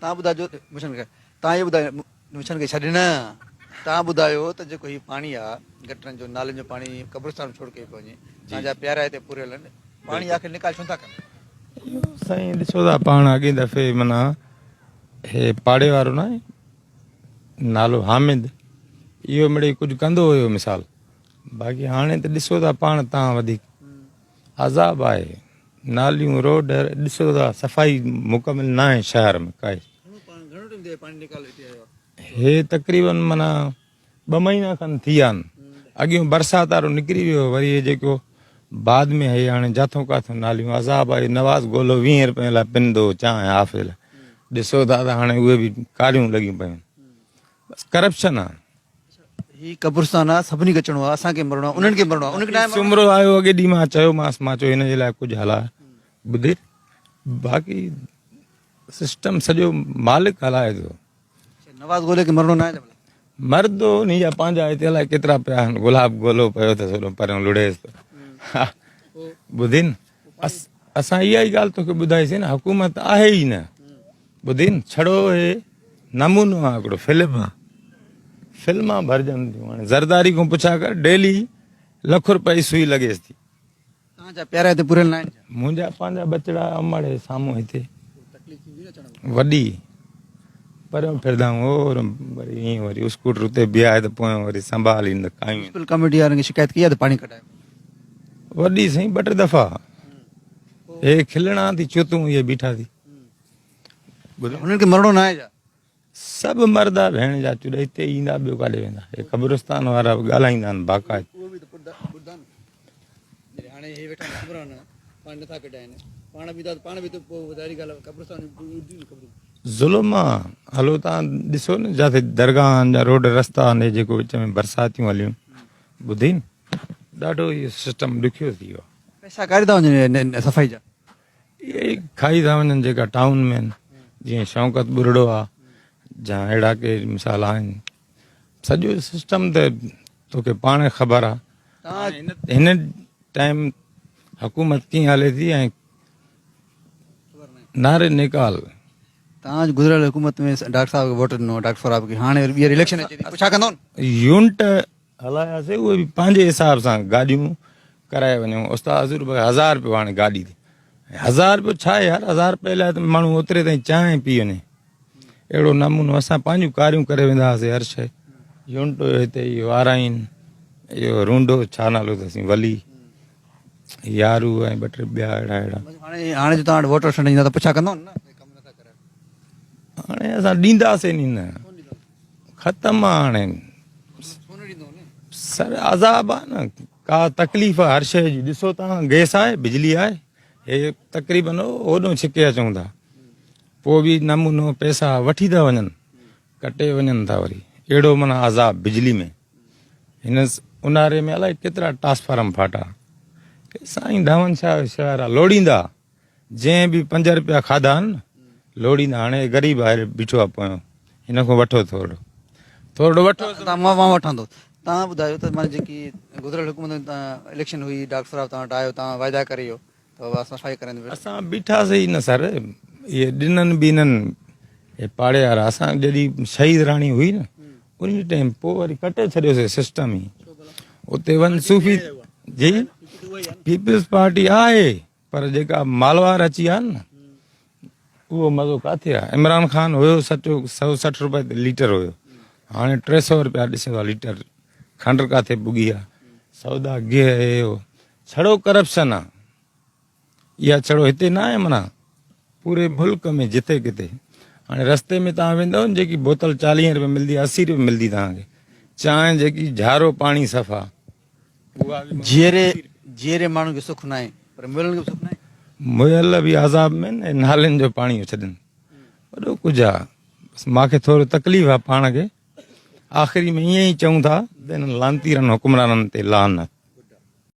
تان ٻڌاجو مشن کي تان اهو ٻڌايو مشن کي ڇڏ نه تان ٻڌايو ته جيڪو هي پاڻي آ گٽرن جو نالين جو پاڻي قبرستان ۾ ڇوڙ ڪيو پيو وڃي تان جا پيارا هتي پوريل آهن پاڻي آخر نيڪال ڇو نٿا ڪن. اهو سائين ڏسو ٿا پاڻ اڳئين دفعي معنيٰ هي پاڙي وارو ناهي نالو حامد اهو مڙئي ڪجهه ڪندو هيو مثال باقي هاڻي ته ڏسو ٿا پاڻ تان وڌيڪ عذاب آهي ناليون روڊ ڏسو ٿا صفائي مڪمل ناهي شهر ۾ ڪائي هي تقريبن معنيٰ ٻه مهينا کن ٿي ويا آهن اڳيون برسات وارو نڪري ويو وري هي جيڪو بعد ۾ هي هاڻي جاٿون ڪاٿون ناليون عذاب آهي نواز گولو ويهين روپين لاء پنندو هو چانهه هاف جي لاء ڏسو ٿا ته هاڻي اهي به ڪاريون لڳيون پيون بس ڪرپشن آهي هي قبرستان آ سڀني کي اچڻو آ اسان کي مرڻو آ انهن کي مرڻو آ انهن کي ناهي مرڻو. سومرو آيو اڳي ڏينهن مان چيومانس مان چيو هن جي لاء ڪجهه هلاء ٻڌي باقي سسٽم سڄو مالڪ هلائي ٿو. نواز گولي کي مرڻو ناهي ڇا ڀلا. مردو انهي جا پنهنجا هتي الائي ڪيترا پيا آهن گلاب گولو پيو اٿس هوڏو پريون لڙهيس ٿو ٻڌين اسان اها ئي ڳالهه توکي ٻڌائيسين نه حڪومت آهي ئي نه ٻڌين ڇڙو هي نمونو آ هڪڙو فلم آ فلما ڀرجن ٿيون هاڻي زرداري کان پڇا ڪر ڊيلي لک روپئي سوئي لڳيس ٿي توهان جا پيارا هتي پوريل ناهن ڇا؟ منهنجا پنهنجا ٻچڙا امڙ هي سامهون هتي وڏي پريون ڦردا اور وري ائين وري اسڪوٽر اتي بيهائي ته پويان وري سنڀال ايندا ڪايون ميونسپل ڪميٽي وارن کي شڪايت ڪئي آهي ته پاڻي ڪڍايو وڏي سائين ٻه ٽي دفعا هي کلڻا ٿي چوتون اهي بيٺا ٿي هنن کي مرڻو ناهي ڇا؟ سڀ مردا ڀيڻ جا چڏ هتي ايندا ٻيو ڪاڏي ويندا هي قبرستان وارا به ڳالهائيندا آهن باقاعده. اهو به ته ٻڌا نه جڏهن هاڻي هي ويٺا آهن حڪمران پاڻ نٿا ڪڍائين پاڻ به ته پاڻ به ته پوء ظاهري ڳالهه آهي قبرستان جون ٻڌيون نه قبرون. ظلم آ هلو تان ڏسو نه جاٿي درگاهن جا روڊ رستا آهن هي جيڪو وچ ۾ برساتيون هليون ٻڌي نه ڏاڍو اهو سسٽم ڏکيو ٿي ويو آ. پئسا ڪاڏي ٿا وڃن صفائي جا. اهي ئي کائي ٿا وڃن جيڪا ٽائون ۾ آهن جيئن شوڪت ٻرڙو آ جا اهڙا ڪي مثال آهن سڄو سسٽم ته توکي پاڻ خبر آ هن ٽائيم حڪومت ڪيئن هلي ٿي ۽ نعري نيڪال. تان گذريل حڪومت ۾ ڊاڪٽر صاحب کي ووٽ ڏنو ڊاڪٽر سهراب کي هاڻي وري ٻيهر اليڪشن اچي ٿي پوء ڇا ڪندو؟ يونٽ هلاياسي اهي به پنهنجي حساب سان گاڏيون ڪرائي وڃون استاد حضور بخش هزار روپيو هاڻي گاڏي تي هزار روپيو ڇا آهي يار هزار روپئي لاء ته ماڻهو اوتري تائين چانهه پي وڃي اهڙو نمونو اسان پنهنجون ڪاريون ڪري ويندا هئاسي هر شي يونٽ هيو هتي اهو آرائين اهو رونڊو ڇا نالو اٿس ولي يارو ۽ ٻه ٽي ٻيا اهڙا اهڙا هاڻي هاڻي جو توهان وٽ ووٽر ڇنڊ ايندا ته پڇا ڪندو نه ڪم نٿا ڪرايو هاڻي اسان ڏينداسين ئي نه ختم آ هاڻي سر عذاب آ نه ڪا تڪليف آ هر شيء جي ڏسو تان گئس آهي بجلي آهي هي تقريبن هوڏو ڇڪي اچون ٿا پوء به نمونو پئسا وٺي ٿا وڃن ڪٽي وڃن ٿا وري اهڙو معنيٰ عذاب بجلي ۾ هن اونهاري ۾ الائي ڪيترا ٽرانسفارم ڦاٽا سائين ڌون شاهه شهر آ لوڙيندا جنهن به پنج رپيا کاڌا آهن نه لوڙيندا هاڻي غريب آهي بيٺو آهي پويان هن کان وٺو ٿورڙو ٿورڙو وٺو تان مان وٺان ٿو تان ٻڌايو ته معنيٰ جيڪي گذريل حڪومت ۾ تان اليڪشن هئي ڊاڪٽر صاحب تان وٽ آيو تان واعدا ڪري ويو ته بابا اسان صفائي ڪرائيندو اسان بيٺاسي ئي نه سر اهي ڏنن به انهن اهي پاڙي وارا اسان جڏهن شهيد راڻي هئي نه ان ٽائيم پوء وري ڪٽي ڇڏيوسي سسٽم ئي اتي ون صوفي جي پيپلز پارٽي آهي پر جيڪا مالوار اچي آ نه اهو مزو ڪاٿي آ عمران خان هيو سچو 160 روپئي ليٽر هيو هاڻي 300 روپيا ڏسو ٿا ليٽر کنڊ ڪاٿي پڳي آ سودا گيهه هي ڇڙو ڪرپشن آ اها ڇڙو هتي نه آهي معنيٰ پوري ملڪ ۾ جتي ڪٿي هاڻي رستي ۾ توهان ويندؤ نه جيڪي بوتل چاليهه روپئي ملندي آهي اسي روپئي ملندي توهان کي چانهه جيڪي جهارو پاڻي صفا اها به جيئري جيئري ماڻهن کي سک ناهي پر مئلن کي به سک ناهي. مئل به عذاب ۾ آهن ۽ نالين جو پاڻي ڇڏن وڏو ڪجهه آهي بس مان کي ٿورو تڪليف آهي پاڻ کي آخري ۾ ائين ئي چئون ٿا ته انهن لعنتيرن حڪمرانن تي لعنت.